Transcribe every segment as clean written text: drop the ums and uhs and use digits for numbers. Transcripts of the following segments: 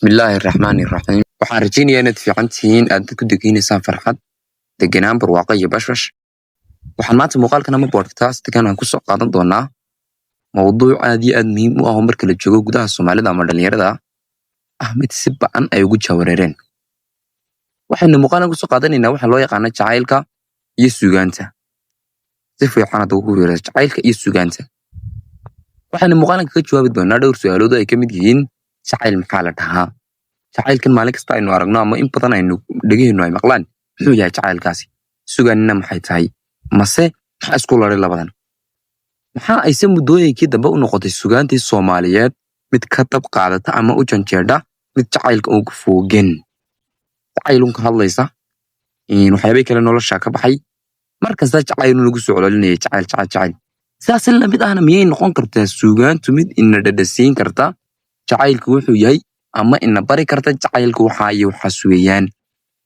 Bismillaahi Raxmaani Raxiim. Waxaan rajaynayaa inaad fiican tihiin, aad ku degeynaysaan farxad, degenaan, barwaaqo iyo bashbash. Waxaan maanta muuqaalkan ama podcast-kan aan kusoo qaadan doonaa mowduuc aad iyo aad muhiim u ah oo marka la joogo gudaha Soomaalida ama dhalinyarada ah mid si ba'an ay ugu jaawareereen. Waxaynu muuqaalkan kusoo qaadanaynaa waxa loo yaqaano jacaylka iyo suugaanta. Si fiican hadda ugu fiirso jacaylka iyo suugaanta. Waxaynu muuqaalkan kaga jawaabi doonaa dhowr su'aalood oo ay ka mid yihiin: jacayl maxaa la dhahaa? Jacaylkan maalin kasta aynu aragno ama in badan aynu dhegaheennu ay maqlaan, muxuu yahay jacaylkaasi? Sugaanina maxay tahay? Mase maxaa isku laray labadan? Maxaa ayse muddooyinkii dambe u noqotay sugaantii Soomaaliyeed mid ka dab qaadata ama u janjeedha mid jacaylka uga fogen? Jacaylun ka hadlaysa, waxyaabihii kale nolosha ka baxay. Mar kasta jacaylun lagu soo celcelinaya, jacayl, jacayl, jacayl. Sidaas si lamid ahna, miyay noqon kartaa suugaantu mid ina dhadhasiin karta jacaylku wuxuu yahay ama ina bari karta jacaylku waxaa iyo waxaas weeyaan?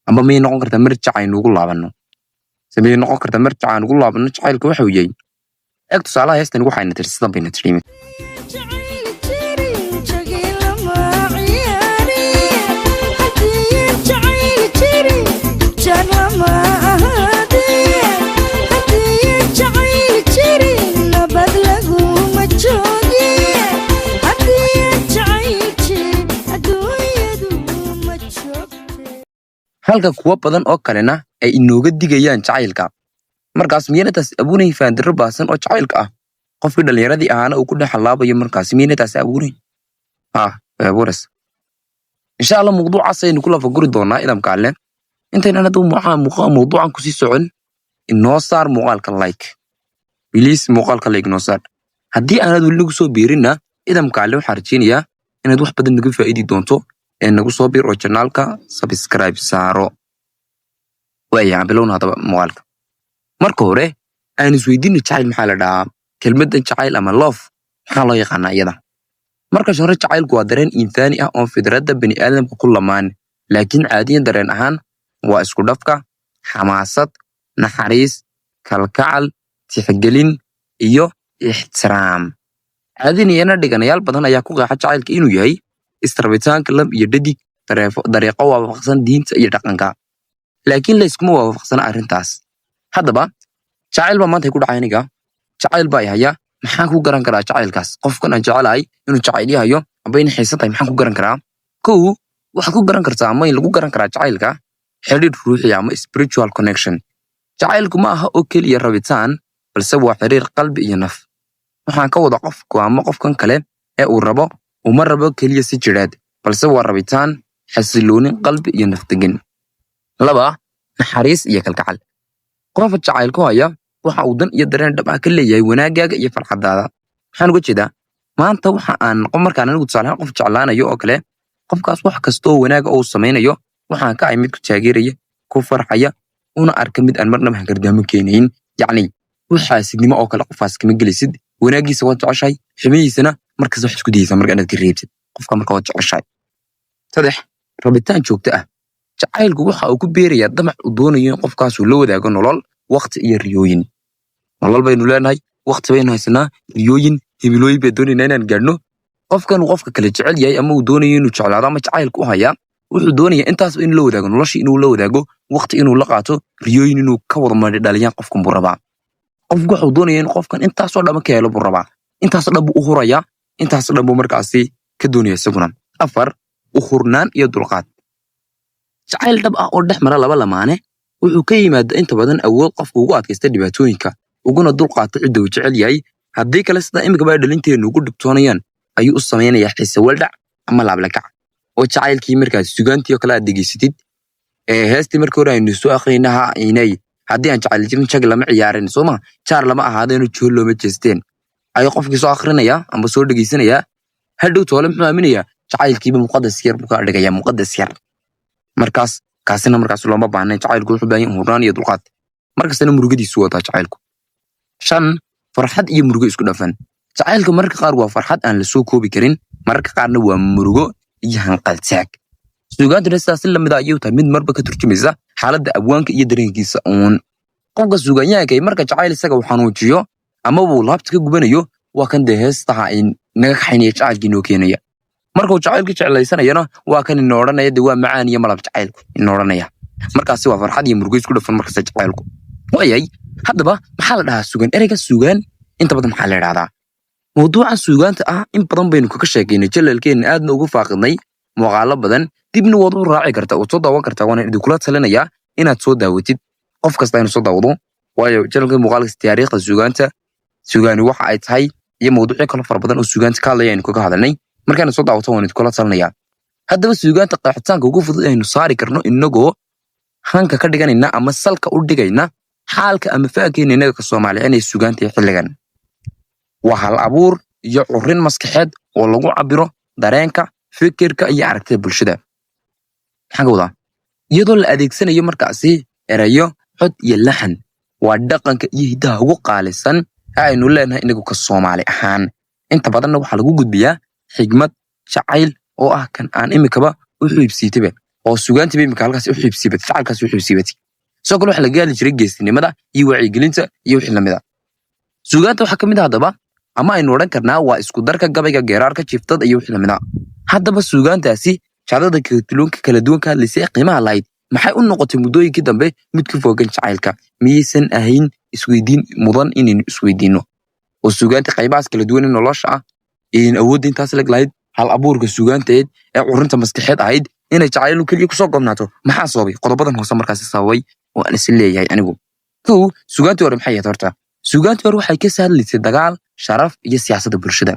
Ama miyay noqon kartaa marjac aynu ugu laabanno? Se miyay noqon kartaa marjac aan ugu laabanno jacaylka wuxuu yahay? Eeg tusaalaha heestan, waxayna tiri sidan bayna tiri. Jacayl jirin jagi lama ciyaareen, haddii jacayl jirin jar lama ahaadeen, haddii jacayl jirin nabad laguma joogeen, haddii jacayl jirin adduunyadu ma joogteen. Halka kuwo badan oo kalena ay inooga digayaan jacaylka. Markaas miyayna taas abuurayn faandarro baahsan oo jacaylka ah? Qofkii dhallinyaradii ahaana uu ku dhex halaabayo, markaas miyayna taas abuurayn? Haa, way abuuraysa. Insha Allah mawduucaas ayaynu ku lafaguri doonaa idamka Alle. Intaynan hadda mawduucan kusii socon, inoo saar muuqaalka like. Please, muuqaalka like inoo saar. Haddii aanad weli nagu soo biirinna, idamka Alle waxaan rajaynayaa inaad wax badan naga faa'iidi doonto ee nagu soo biir oo channelka subscribe saaro. Waaya, aan bilowna haddaba muuqaalka. Marka hore aan isweydiino, jacayl maxaa la dhahaa? Kelmaddan jacayl ama love maxaa loo yaqaanaa iyada? Marka hore, jacaylku waa dareen insaani ah oo fidradda bini'aadamka ku lamaan, laakiin caadiyan dareen ahaan waa isku dhafka xamaasad, naxariis, kalgacal, tixgelin iyo ixtiraam. Caadiyan iyana dhiganayaal badan ayaa ku qeexa jacaylka inuu yahay israbitaanka lab iyo dhadig dariiqo waafaqsan diinta iyo dhaqanka, laakiin layskuma waafaqsana arrintaas. Haddaba jacayl baa maanta ku dhacay aniga, jacayl baa i haya. Maxaan ku garan karaa jacaylkaas? Qofkan aan jecelahay inuu jacayl ii hayo amba inay xiisan tahay, maxaan ku garan karaa? Kow, waxaad ku garan kartaa ama in lagu garan karaa jacaylka xidhiidh ruuxi ama spiritual connection. Jacaylku ma aha oo keliya rabitaan, balse waa xiriir qalbi iyo naf. Waxaan ka wada qofku ama qofkan kale ee uu rabo uma rabo keliya si jidheed, balse waa rabitaan, xasiloonin qalbi iyo naf degan. Laba, naxariis iyo kalgacal. Qofka jacayl ku haya waxa uu dan iyo dareen dhab ah ka leeyahay wanaagaaga iyo farxadaada. Maxaan uga jeedaa? Maanta waxa aan qof markaan anigu tusaale ahaan qof jeclaanayo oo kale, qofkaas wax kasta oo wanaaga uu samaynayo waxaan ka ahay mid ku taageeraya, ku farxaya, una arka mid aan marnaba hagardaamo keenayn. Yacni waxaasidnimo oo kale qofkaas kama gelisid. Wanaagiisa waad jeceshahay, xumihiisana markasta wax isku dayeysaa marka inaad ka reebtid qofka marka waad jeceshahay. Saddex, rabitaan joogto ah. Jacaylku waxa uu ku beerayaa damac uu doonayo in qofkaas uu la wadaago nolol, waqti iyo riyooyin. Nolol baynu leenahay, waqti baynu haysanaa, riyooyin, himilooyin bay doonaynaa inaan gaadhno. Qofkan uu qofka kale jecel yahay ama uu doonayo inuu jeclaado ama jacaylka u hayaa, wuxuu doonayaa intaas inuu la wadaago noloshii, inuu la wadaago waqti, inuu la qaato riyooyin, inuu ka wada madhi dhaliyaan qofkan buu rabaa. Qofku wuxuu doonaya in qofkan intaasoo dhan ka helo buu rabaa, intaasoo dhan buu u hurayaa, intaasoo dhan buu markaasi ka doonaya isaguna. Afar, u hurnaan iyo dulqaad. Jacayl dhab ah oo dhex mara laba lamaane wuxuu ka yimaada inta badan awood qofku ugu adkaysta dhibaatooyinka, uguna dulqaato cidda uu jecel yahay. Haddii kale, sida imika ba dhalinteenu ugu dhibtoonayaan, ayuu u samaynayaa xiise waldhac ama laablakac oo jacaylkii markaas sugaantii oo kale aad dhegeysatid ee heestii markii hore aynu soo akhriyna, ha inay haddii aan jacayl jirin jag lama ciyaarin, sooma jaar lama ahaadeeno jool looma jeesteen, ayuu qofkii soo akhrinayaa amba soo dhegeysanayaa. Hadhow toole muxuu aaminayaa? Jacaylkiiba muqadas yar buu ka dhigayaa, muqadas yar. Markaas kaasina markaas looma baahnayn. Jacaylku wuxuu baahan yahay hurnaan iyo dulqaad, markastana murugadiisu wataa jacaylku. Shan, farxad iyo murugo isku dhafan. Jacaylka mararka qaar waa farxad aan la soo koobi karin, mararka qaarna waa murugo iyo hanqaltaag. Suugaantuna sidaas si lamid ah ayay u tahay, mid marba ka turjumaysa xaaladda abwaanka iyo dareenkiisa uun. Qofka suugaanyahanka marka jacayl isaga uu xanuujiyo ama uu laabta ka gubanayo, waa kan dee heestaha ay naga kaxaynaya, jacaylkii noo keenaya. Markuu jacaylka jeclaysanayana, waa kan ina odhanaya de waa macaan iyo malab jacaylku ina odhanaya. Markaasi waa farxad iyo murugo isku dhafan markasta jacaylku waayahay. Haddaba maxaa la dhahaa sugaan? Ereyga sugaan inta badan maxaa la idhahdaa? Mawduuca suugaanta ah in badan baynu kaga sheegaynay channelkeena, aadna ugu faaqidnay muuqaalo badan. Dibna waad u raaci kartaa, waad soo daawan kartaa. Waana idinkula talinayaa inaad soo daawatid, qof kasta inuu soo daawado, waayo channelka muuqaalka taariikhda suugaanta, suugaani waxa ay tahay iyo mawduucyo kale fara badan oo suugaanta ka hadlaya aynu kaga hadalnay. Markaana soo daawato waan idinkula talinayaa. Haddaba suugaanta qeexitaanka ugu fudud aynu saari karno, inagoo hanka ka dhiganayna ama salka u dhigayna xaalka ama fahankeena innaga ka Soomaaliya, inay suugaanta xilligan waa hal abuur iyo curin maskaxeed oo lagu cabiro dareenka, fikirka iyo aragtida bulshada. Maxaan ka wadaa? Iyadoo la adeegsanayo markaasi erayo, cod iyo laxan. Waa dhaqanka iyo hiddaha ugu qaalisan ee aynu leenahay inagu ka Soomaali ahaan. Inta badanna waxaa lagu gudbiyaa xigmad jacayl oo ah kan aan imikaba u xiibsiitaba, oo sugaantiba imika halkaas u xiibsiibatay, jacaylkaas u xiibsiibatay. Sidoo kale waxaa laga hadli jiray geesinimada iyo wacyigelinta iyo wixii lamid a. Suugaanta waxaa ka mid ah haddaba, ama aynu odhan karnaa, waa isku darka gabayga, geeraarka, jiftada iyo wixii lamid a. Haddaba suugaantaasi jacdada kaladuwanka kala duwan ka hadlaysay ee qiimaha lahayd maxay u noqotay muddooyinkii dambe mid ku foogan jacaylka? Miyaysan ahayn isweydiin mudan inaynu isweydiino? Oo suugaanta qaybahaas kala duwan ee nolosha ah een awoodda intaas leg lahayd, hal abuurka suugaanteed ee curinta maskaxeed ahayd, inay jacaylu keliya kusoo goobnaato, maxaa sababay? Qodobadan hoose markaasi sababay oo aan is leeyahay anigu. Kow, suugaantii hore maxay ahayd horta? Suugaantii hore waxay ka hadlaysay dagaal, sharaf iyo siyaasadda bulshada.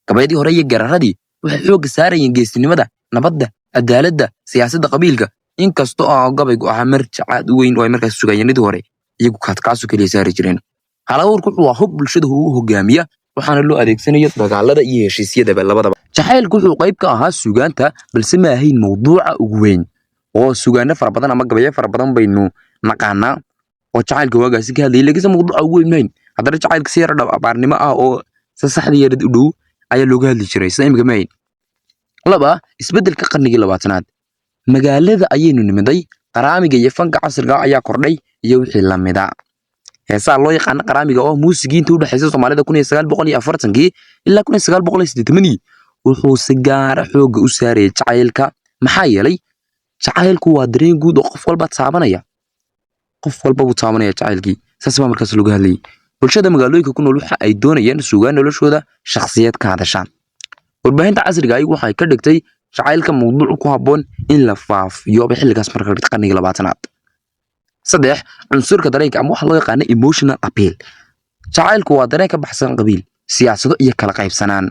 Gabayadii hore iyo gararadii waxay xoogga saarayeen geesinimada, nabadda, cadaaladda, siyaasadda qabiilka, inkasta oo gabaygu ahaa marjac aad u weyn oo ay markaas sugaanyanadii hore iyagu kaadkaasu keliya saari jireen. Hal abuurku wuxuu ahaa hub bulshada u hogaamiya, waxaana loo adeegsanaya dagaalada iyo heshiisyadaba labadaba. Jacaylku wuxuu qayb ka ahaa suugaanta, balse ma ahayn mawduuca ugu weyn, oo sugaano fara badan ama gabayo fara badan baynu naqaanaa oo jacaylka waagaasi ka hadlayay, laakiinse mawduuca ugu weyn mahayn. Haddana jacaylka si yar dhab abaarnimo ah oo si saxda yarad u dhow ayaa looga hadli jiray, sida imika mahayn. Laba, isbeddelka qarnigii 20aad. Magaalada ayaynu nimiday, qaraamiga iyo fanka casriga ah ayaa kordhay iyo wixii lamida. Heesaha loo yaqaano qaraamiga oo muusigiinta u dhexeysa Soomaalida 1940kii ilaa 1980dii wuxuu si gaara xoogga u saarayay jacaylka. Maxaa yeelay jacaylku waa dareen guud oo qof walba taabanaya, qof walba buu taabanaya jacaylkii. Saas baa markaas looga hadlayay. Bulshada magaalooyinka ku nool waxa ay doonayeen suugaan noloshooda shakhsiyeed ka hadashaan. Warbaahinta casriga ahi waxay ka dhigtay jacaylka mawduuc ku habboon in la faafiyo ba xilligaas marka qarnigii 20aad. Saddex, cunsurka dareenka ama waxa loo yaqaano emotional appeal. Jacaylku waa dareen ka baxsan qabiil, siyaasado iyo kala qaybsanaan.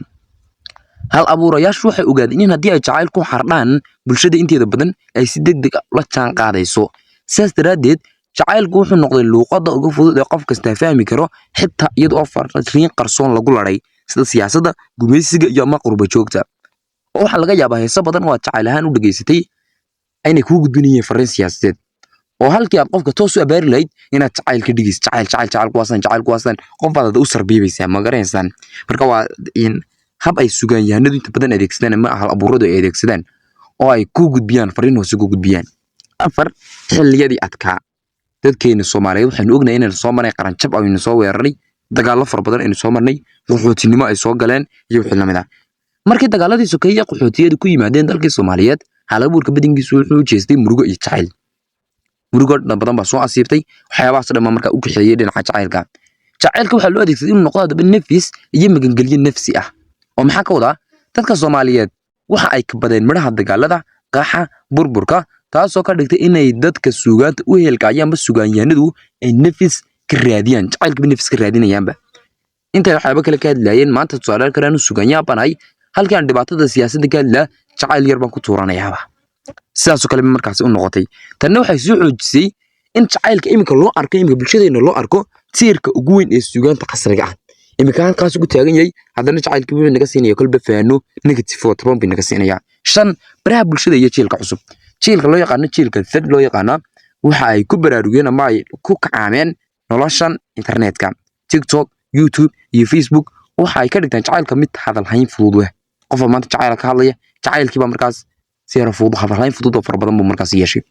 Hal abuurayaashu waxay ogaadeen in haddii ay jacayl ku xardhaan, bulshada inteeda badan ay si degdeg ah ula jaan qaadayso. Sidaas daraaddeed jacaylku wuxuu noqday luuqadda ugu fudud ee qof kastaa fahmi karo, xitaa iyada oo fariin qarsoon lagu laray, sida siyaasadda, gumaysiga iyo ama qurba joogta. Oo waxaa laga yaabaa heeso badan oo aad jacayl ahaan u dhageysatay inay kuu gudbinayeen fariin siyaasadeed, oo halkii aad qofka toos u abaari lahayd inaad jacayl ka dhigayso, jacayl, jacayl, jacayl kuwaasan, jacayl kuwaasan, qof baad u sarbiibaysaa, ma garanaysaan? Marka waa in hab ay sugaanyahanadu inta badan adeegsadaan ama hal abuuradu ay adeegsadaan oo ay ku gudbiyaan fariin hoose ku gudbiyaan. Afar, xilliyadii adkaa. Dadkeena Soomaaliyeed waxaynu ognahay inaynu soo marnay qaranjab, aynu soo weeraray, dagaallo fara badan aynu soo marnay, qaxootinimo ay soo galeen iyo wixii lamid ah. Markii dagaaladii sokeeye qaxootiyadu ku yimaadeen dalkii Soomaaliyeed, hal abuurka badankiisu wuxuu u jeestay murugo iyo jacayl. Murugo dhan badan baa soo asiibtay, waxyaabahaas dhan baa markaa u kaxeeyey dhinaca jacaylka. Jacaylka waxaa loo adeegsaday inuu noqdo haddaba nafis iyo magangelyo nafsi ah. Oo maxaa ka wadaa? Dadka Soomaaliyeed waxa ay ka badeen midhaha dagaalada, qaxa, burburka, taasoo ka dhigtay inay dadka suugaanta u heelka ayaanba sugaanyahanadu ay nafis ka raadiyaan, jacaylkaba nafis ka raadinayaanba intay waxyaabo kale ka hadlaayeen. Maanta tusaale kale, anu sugaanyahan banahay, halkii aan dhibaatada siyaasadda ka hadlaa, jacayl yar baan ku tuuranayaaba. Sidaasoo kale markaasi u noqotay. Tanna waxay soo xoojisay in jacaylka iminka loo arko, iminka bulshadeena loo arko tiirka ugu weyn ee suugaanta casriga ah. Iminka halkaas ugu taagan yahay, haddana jacaylkii wuxuu naga siinaya kolba faano negative oo toban bay naga siinayaa. Shan, baraha bulshada iyo jiilka cusub. Jiilka loo yaqaano jiilka Z loo yaqaana waxa ay ku baraarugeen ama ay ku kacaameen noloshan internetka. TikTok, YouTube iyo Facebook waxa ay ka dhigtaan jacaylka mid hadalhayn fudud leh. Qofka maanta jacayl ka hadlaya, jacaylkii baa markaas si yara fudud, hadalhayn fudud oo fara badan buu markaas yeeshay.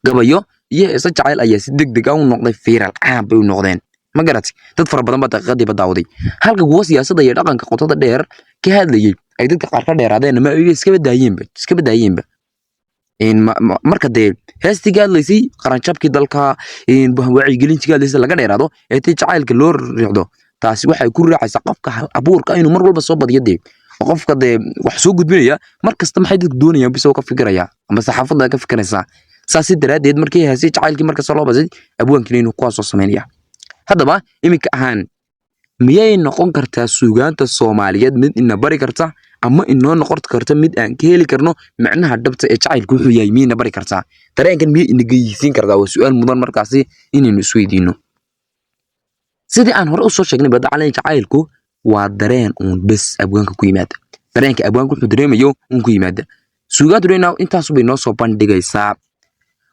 Gabayo iyo heeso jacayl ayaa si degdeg ah u noqday viral, caan bay u noqdeen. Ma garatay? Dad fara badan baa daqiiqadiiba daawaday, halka kuwa siyaasadda iyo dhaqanka qotada dheer ka hadlayay ay dadka qaar ka dheeraadeen ama ay iskaba daayeenba. Marka dee heestii ka hadlaysay qaranjabkii dalka, wacyigelintii ka hadlaysay laga dheeraado ee tii jacaylka loo riixdo, taasi waxay ku raacaysaa qofka hal abuurka inuu mar walba soo badiyo. Dee qofka dee wax soo gudbinaya mar kasta maxay dadku doonayaan bisoo ka fikiraya ama saxaafadda ka fikiraysaa. Saas daraaddeed markii heesii jacaylkii markasta loo basay, abwaankiina inuu kuwaas soo samaynaya. Haddaba iminka ahaan, miyay noqon kartaa suugaanta Soomaaliyeed mid ina bari karta ama inoo noqon karta mid aan ka heli karno macnaha dhabta ee jacaylku wuxuu yahay? Miyayna bari kartaa? Dareenkan miyay ina geysiin kartaa? Waa su'aal mudan markaasi inaynu isweydiino. Sidii aan hore usoo sheegnay badacalen, jacaylku waa dareen uun bes abwaanka ku yimaada. Dareenka abwaanku wuxuu dareemayo uun ku yimaada. Suugaantu intaas bay noo soo bandhigaysaa.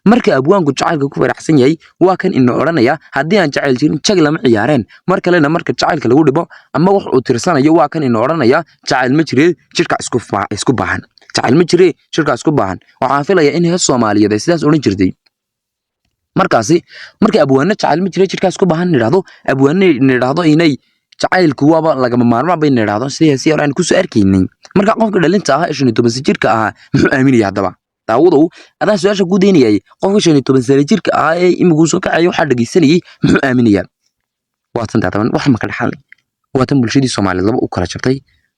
Marka abwaanku jacaylka ku faraxsan yahay, waa kan ina odhanaya: "Haddii aan jacayl jirin, jag lama ciyaareen." Mar kalena marka jacaylka lagu dhibo ama wax uu tirsanayo, waa kan ina odhanaya: "Jacayl ma jire, jirka isku baahan. Jacayl ma jire, jirka isku baahan." Waxaan filayaa in hees Soomaaliyeed ay sidaas odhan jirtay. Markaasi marka abwaano "jacayl ma jire, jirka isku baahan" nidhaahdo, abwaano nidhaahdo inay jacaylku waaba lagama maarmaan bay nidhaahdo, sidii heesii hore aan kusoo arkaynay. Marka qofka dhalinta ah ee 15 jirka ahaa muxuu aaminaya? Haddaba daawadow, adaa su-aasha ku daynayay: qofka 15 sano jirka ahaa ee imiguu soo kacaya waxaa dhegeysanayay muxuu aaminayaa? Waa tan daadaban wax ma ka dhaxalnay. Waa tan bulshadii Soomaaliyeed laba u kala jabtay: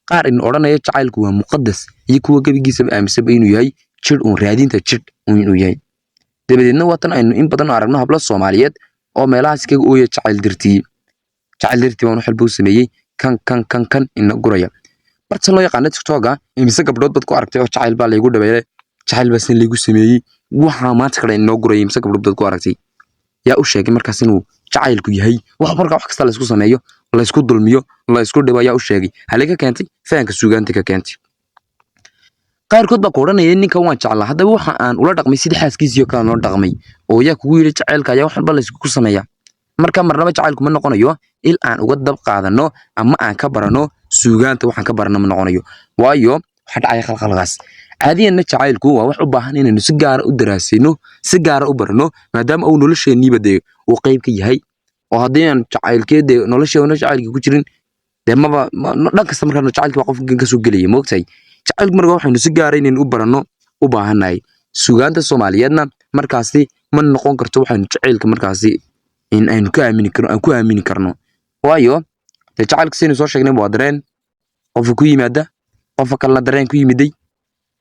qaar in odhanaya jacaylku waa muqadas iyo kuwa gebigiisaba aaminsanba inuu yahay jidh uun, raadinta jidh uun inuu yahay. Dabadeedna waa tan aynu in badan aragno hablo Soomaaliyeed oo meelahaas kaga ooya jacayl dartii, jacayl dartii waan wax walba u sameeyey, kan kan kan kan ina guraya. Barta loo yaqaano TikToka, imise gabdhood baad ku aragtay oo "jacayl baa laygu dhabeelay, jacayl baa sin laygu sameeyey"? Waxaa maanta kale inoo guraya, imise gabdhood baad ku aragtay? Yaa u sheegay markaas inuu jacaylku yahay wax markaa wax kasta laysku sameeyo, laysku dulmiyo, laysku dhibo? Yaa u sheegay? Halay ka keentay? Fahanka suugaanta ka keentay. Qaarkood baa ku odhanaya: "Ninkan waan jeclaa, haddaba waxa aan ula dhaqmay sidii xaaskiisii oo kale noo dhaqmay." Oo yaa kugu yidhi jacaylka ayaa wax walba laysku sameeyaa? Marka marnaba jacaylku ma noqonayo il aan uga dab qaadano ama aan ka barano suugaanta. Waxaan ka barano ma noqonayo, waayo waxaa dhacaya khalkhalkaas. Caadiyanna jacaylku waa wax u baahan inaynu si gaara u daraasayno, si gaara u barano, maadaama uu nolosheenniiba dee uu qayb ka yahay. Oo haddii aan jacaylkee dee nolosheena jacaylkii ku jirin dee maba dhan kasta. Markaa jacaylkii baa qofka ka soo gelaya, moogtahay? Jacaylku marka waxaynu si gaara inaynu u baranno u baahannahay. Suugaanta Soomaaliyeedna markaasi ma noqon karto waxaynu jacaylka markaasi in aynu ka aamini karno, aan ku aamini karno, waayo dee jacaylka sidaynu soo sheegnay waa dareen qofka ku yimaada, qofka kalena dareen ku yimiday.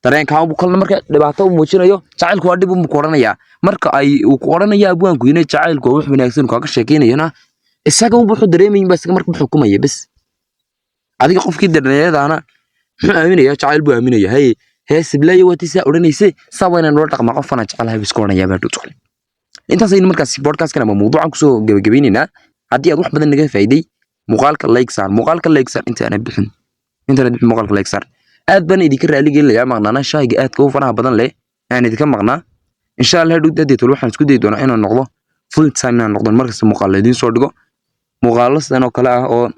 Dareenka uu kalena marka dhibaato u muujinayo, "Jacaylku waa dhib," uu ku odhanayaa. Marka ay uu ku odhanaya abwaanku inay jacaylku waa wax wanaagsan kaaga sheekeynayana, isaga unba wuxuu dareemayin ba isaga marka xukumaya bes. Adiga qofkii dareenyadaana muxuu aaminayaa? Jacayl buu aaminaya. Haye, hees hiblaayo waa tii saa odhanaysay, saa waa inaan ula dhaqmaa qofkan aan jecelahay buu iska odhanayaa baa dhowr. Intaas aynu markaasi podcastkan ama mawduucan kusoo gabagabeynaynaa. Haddii aad wax badan naga faa'iiday, muuqaalka like saar, muuqaalka like saar. Inta aanad bixin, intaanad bixin, muuqaalka like saar. Aad baan idinka raali gelinayaa maqnaana shayga aadka u faraha badan leh aan idinka maqnaa. Insha Allah hadhow dadeetol waxaan isku dayi doonaa inaan noqdo full time, inaan noqdo markasta muuqaal la idiin soo dhigo. Muuqaallo sidan oo kale ah oo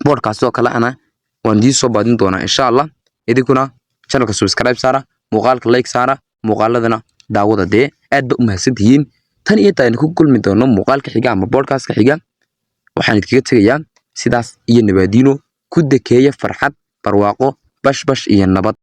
podcast oo kale ana waan idiin soo baadin doonaa insha Allah. Idinkuna channelka subscribe saara, muuqaalka like saara, muuqaaladana daawada. Dee aad ba u mahadsantihiin. Tan iyo inta aynu ku kulmi doono muuqaalka xiga ama podcastka xiga, waxaan idinkaga tegayaa sidaas iyo nabaadiino. Ku dekeeya farxad, barwaaqo, bashbash iyo nabad.